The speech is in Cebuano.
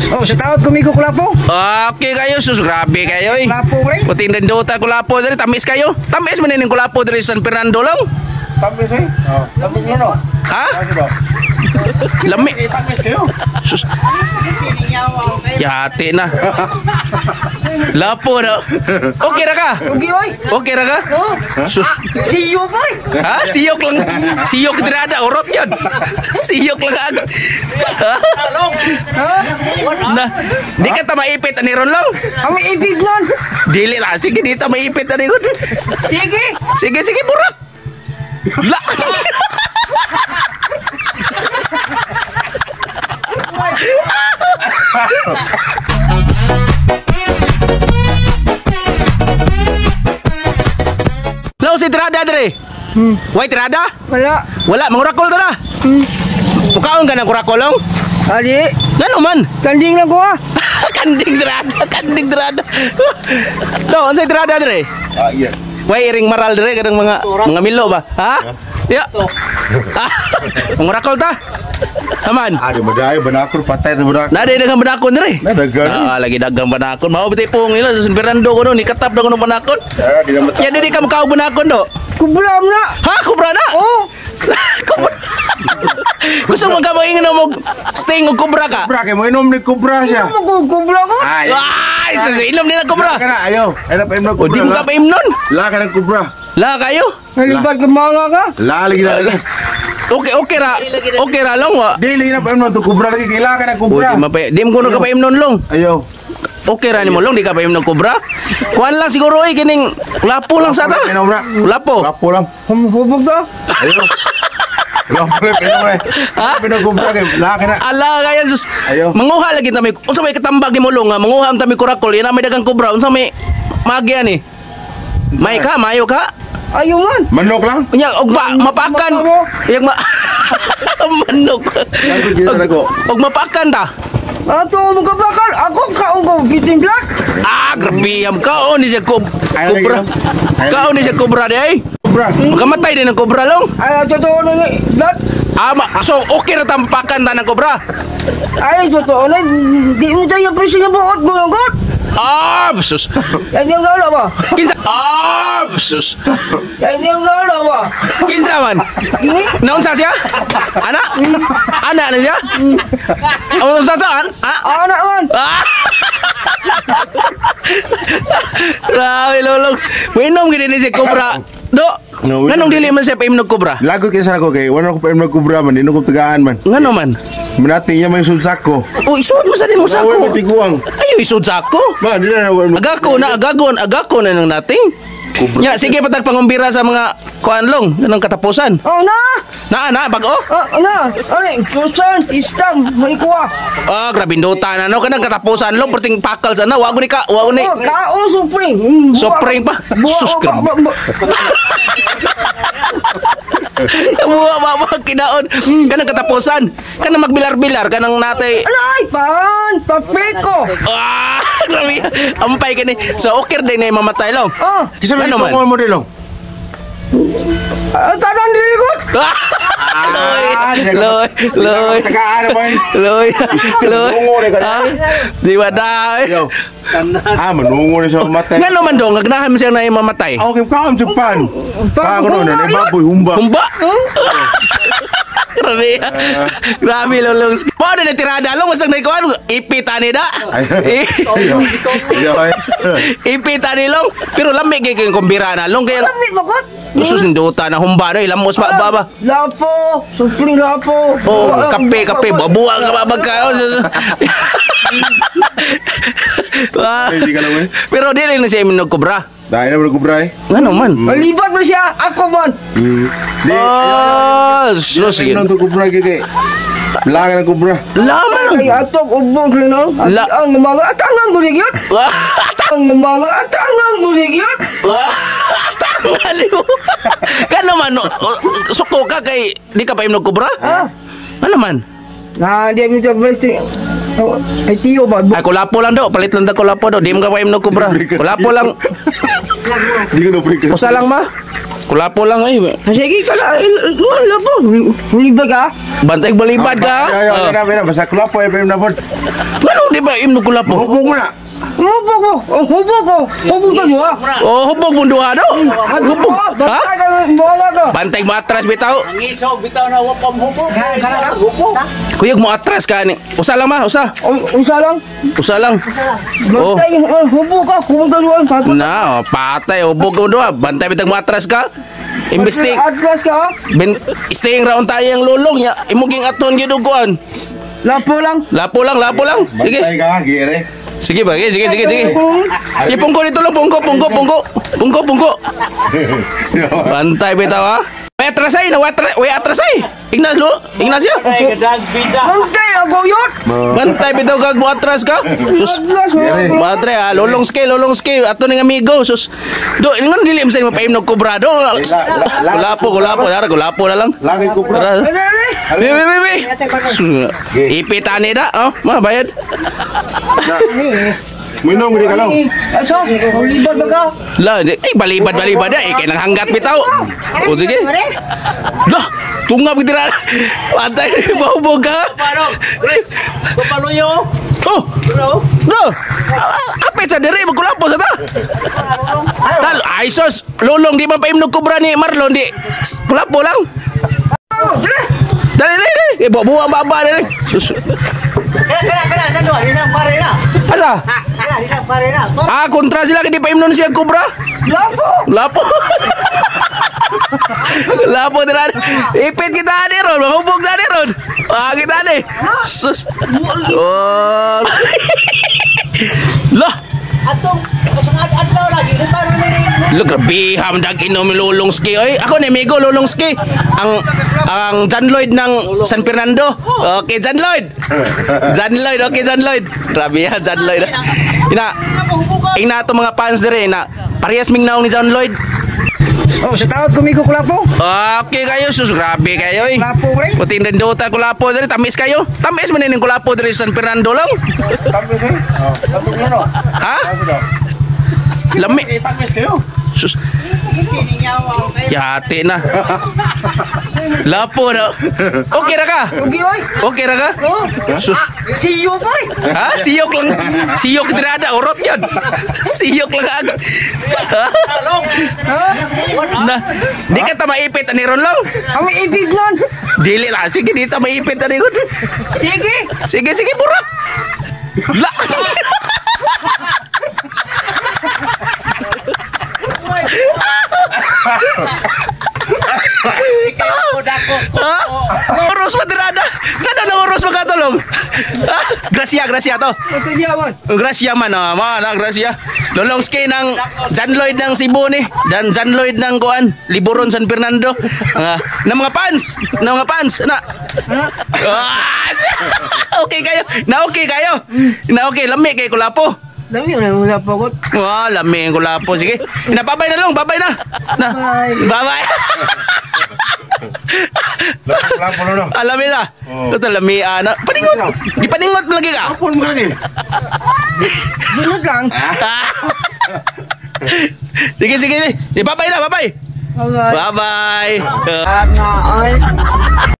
Oh, shout out kumigo kulapo. Okay kayo, sus grabe kayo eh. Kulapo pre. Puting dindota kulapo diri, tamis kayo. Tamis man ning kulapo diri San Fernando lang. Tamis eh. Oh, tamis mo no. Ha? Lami. Tamis kayo. Sus. Yati na. Lapo na. Okay ra ka? Okay, oy. Okay ra ka? Oh. Sus. Siyok, oy. Ha? Siyok lang. Siyok tirada. Urot yun. Siyok lang agad. Ha? Na, di ka ta maipit ani ron lang. Ang ibig nun. Dili lang. Sige, di ta maipit ani ron. Sige. Sige, sige, burak. La. Law si tirada dre. Way tirada? Wala. Wala, mangurakol ta na. Mukaon ka ng kurakol long? Ali. Ngano man? Kanding lang ko ah. Kanding tirada, kanding tirada. Do, unsay tirada dre? Ah, iya. Way iring maral dire kadang mga milo ba? Ha? Ya. Ah, mangurakol ta. Aman. Ah, di madayo banakon patay ta banakon. Na di dagang banakon dire. Na dagan. Ah, lagi dagang banakon. Mao bitay pong nila sa San Fernando kuno ni katap na kuno banakon. Ah, di na mata. Ya di ka makaog banakon do. Kublam na. Ha, kubra na. Oh. Kubra. Gusto mo ka moingon mo sting og kubra ka? Kubra kay mo inom ni kubra siya. Ano ko kubla ko? Ay. Ay, sus, inom nila kubra. Kana ayo. Ay na pa inom O di mo ka paimnon. La ka ng kubra. La kayo. Nalibat ka mga ka. La lagi na. Okay, okay ra. Okay ra long wa. Di lagi na pa inom to kubra lagi kay la ka ng O kubra. di mapay, di mo kuno ka paimnon long. Ayo. Okay ra nimo long, di ka paimnon kubra. Kuan lang siguro oy kining lapo lang sa ta. Inom na. Lapo. Lapo lang. Hubog ka. Ayo. Lapo lang inom na. Ha? Inom kubra kay la ka na. Ala kaya sus. Ayo. Manguha lagi ta may unsa may katambag nimo long nga manguha ang ta may kurakol, ina may dagang kubra, unsa may magya ni? May ka, mayo ka? Ayaw man. Manok lang. Unya og pa, mapakan. Yang ma manok. Og mapakan ta. Ato mo kabakal. Ako kaon ko kitin blat. Ah, grabe am kaon ni siya kubra. Kaon ni siya kubra di ay. Kubra. Makamatay din ang kubra long. Ay totoo na ni blat. Ah, so okay ra tampakan ta ng kubra. Ay totoo na di mo tayo presyo nga buot mo ang god. Ah, sus. Yan yung lolo ba? Kinsa? Ah, sus. Yan yung lolo ba? Kinsa man? Gini? Naunsa siya? Ana? Ana na siya? Unsa sa an? Ah? Anak man. Ah! Grabe lolong. Winom gid ni si Cobra. Do. No, Nganong dili man siya paimnog Cobra? Lagot kay sa ko kay wala ko pa inom kubra man, di ko tagaan man. Ngano man? Manati niya may sulsak ko. Oh, isud mo sa nimo Wala sako. may tiguang. Ayo isud sako. Ma, di na na Agako na agagon, agako na nang nating. Cobra. Nya sige patag pangumbira sa mga kuan long, kanang katapusan. Oh na. Naa na bag-o. Oh na. Ay, kusan istam may kuha. Ah, grabe ndota na no kanang katapusan long perting pakal sa na wa ni ka, wa ni. Oh, kaon supring. Supring pa. Sus, grabe. Buwa ba ba kinaon kanang katapusan. Kanang magbilar-bilar kanang natay. Alay, pan, tapiko. Ah, grabe. Ampay kani. So okay din na mamatay long. Oh, Kisa may Ano man? tungon mo dilong. tanan dili ko. Loy, loy, loy. Tagaan na ba? Loy, loy. Manungo na ka. Ah, di ba da? Yo. Ah, manungo na siya mamatay. Ngano man dong, ganahan mo siya na mamatay. Ah, okay, kaon sa pan. Pa ko no, na baboy humba. Humba. Grabe. Grabe lolong. Paano na tirada long masang naikuan ipit ani da. Ayo. Ayo. Ipit ani long. Pero lami kay kay kumbira na long kay Lamit mo kot. Gusto sinduta na humba no ilamos pa ba ba. Lapo, supring lapo. Oh, kape kape babuang ka babag kayo. Ah. Hindi ka lang eh. Pero dili na siya iminog kobra. Dahil na mo kubra eh. Ngano man? Malibat mo siya, ako man. Di. Oh, sus. Di na to kubra kay. Laga ng kubra. Laman. Ay, atop, ubong ko na. La- Ang mga atangan ko ligyan. Ang mga atangan ko ligyan. Tangali mo. Kano man, suko ka kay di ka pa imnog kobra? Ah. Ano man? Na, di mo siya best. Oh, ay tiyo ba? Ay kulapo lang do, palit lang ta kulapo do. Di mo ka paim no kubra. Kulapo lang. Di ko na pre. Usa lang ma. Kulapo lang ay. Sige ka na. Wala po. Hulibad ka? Bantay balibad ka. Ay, ay, Ah. ay, ay, basta kulapo ay paim na pod. Ganun di ba im no kulapo? Hubog mo na. Hubog ko. Oh, hubog ko. Hubog ka mo ah. Oh, hubog mong duha do. Hubog. Ha? Bantay ka. Wala ka. Bantay mo atras bitaw. Ngisog bitaw na wa pa hubog. Hubog. Kuyog mo atras ka ni. Usa lang ma, usa. Usa lang. Usa lang. Oh. Bantay. Hubog ka. Hubog ka duha. Na, oh, patay hubog mo duha. Bantay bitag mo atras ka. Imbes Atlas ka. Ben staying round tayo ang lulong ya. Imuging aton gyud og kuan. Lapo lang. Lapo lang, lapo lang. Sige. Bantay ka, gire. Sige ba, sige, sige, sige, sige. Ipungko dito lang, pungko, pungko, pungko. Pungko, pungko. Bantay bitaw ha. May atras ay, way atras ay. Ignacio, Ignacio. Ay gadag bida. Bantay ako yun. Bantay bitaw kag mo atras ka. Sus. Atlas. Gire. Madre ha, lulong ski, lulong ski. Ato ning amigo, sus. Do, ingon dili mo sa inyo mapaimnog kobra do. Gulapo, gulapo, dara gulapo na lang. Langit ko bro. Tara. Ano, ano? Bi, bi, bi, bi. Ipit ani da, oh, ma bayad. Minum di kalau. Asa? Hulibad ba ka? La, di, eh balibad balibad da, eh kay nang hanggat bitaw. O sige. Lah, tungap kita. Patay mahubog ka. Paro. Chris, kupaluyo. Oh, Bro. no. Apit sa diri magkulapo sa ta. Tal, ay sos, lulong di man paimnog kobra ni Marlon di. Kulapo lang. Dali, dali, dali. Eh, buwa baba dali. Sus. Kana kana kana dua dina pare na. Asa? Kana dina pare na. Ah, kontra sila kay di paimnon siya kobra. Lapo. Lapo. Lapo dira. Ipit kita ani ron, mahubog ta ani ron. Ah, kita ani. Sus. Oh. Lah, Atong usang adlaw lagi rutan ni ni. lo grabe ham dag inom lulong ski. Oy, ako ni amigo lulong ski. Ang John Lloyd ng San Fernando. Okay, John Lloyd. John Lloyd, okay John Lloyd. Grabe ya John Lloyd. Ina, ina to mga fans dire na parehas ming naong ni John Lloyd. Oh, sa taot kumigo kulapo. Okay kayo, sus grabe kayo eh. Kulapo pre. Puting dendota kulapo diri tamis kayo. Tamis man ning kulapo diri sa San Fernando lang. Tamis eh. Tamis mo no. Ha? Lami. Tamis kayo. Sus. Yati na. Lapo na. Okay ra ka? Okay, oy. Okay ra ka? Oh. Sus. Siyo boy. Ha? Siyok lang. Siyok dirada urot yan. Siyok lang agad. Ha? Ha? Na, di ka ta maipit ani ron lang. Kami ibig nun. Dili lang. Sige, di ta maipit ani ron. Sige. Sige, sige, burak. La. Ha? Oros matirada. Gano na oros makatulong. Ha? Gracia, gracia to. Ito niya man. Gracia man, ah, mga na gracia. Lolong ski ng John Lloyd ng Cebu ni, dan John Lloyd ng kuan, Liburon San Fernando. Na mga fans, na mga fans, na. Ah, okay kayo. Na okay kayo. Na okay, lami kay kulapo. Dami na wala pa ko. Wah, lami ang kulapo. Sige. Na babay na lang, babay na. Na. Bye. Bye-bye. Lapo no. Alam nila. Oh. Ito lami ana. Paningot. Di paningot lagi ka. Apol mo lagi. Sunod lang. Sige, sige. Di babay na, babay. Bye-bye. Bye-bye. Nga ay.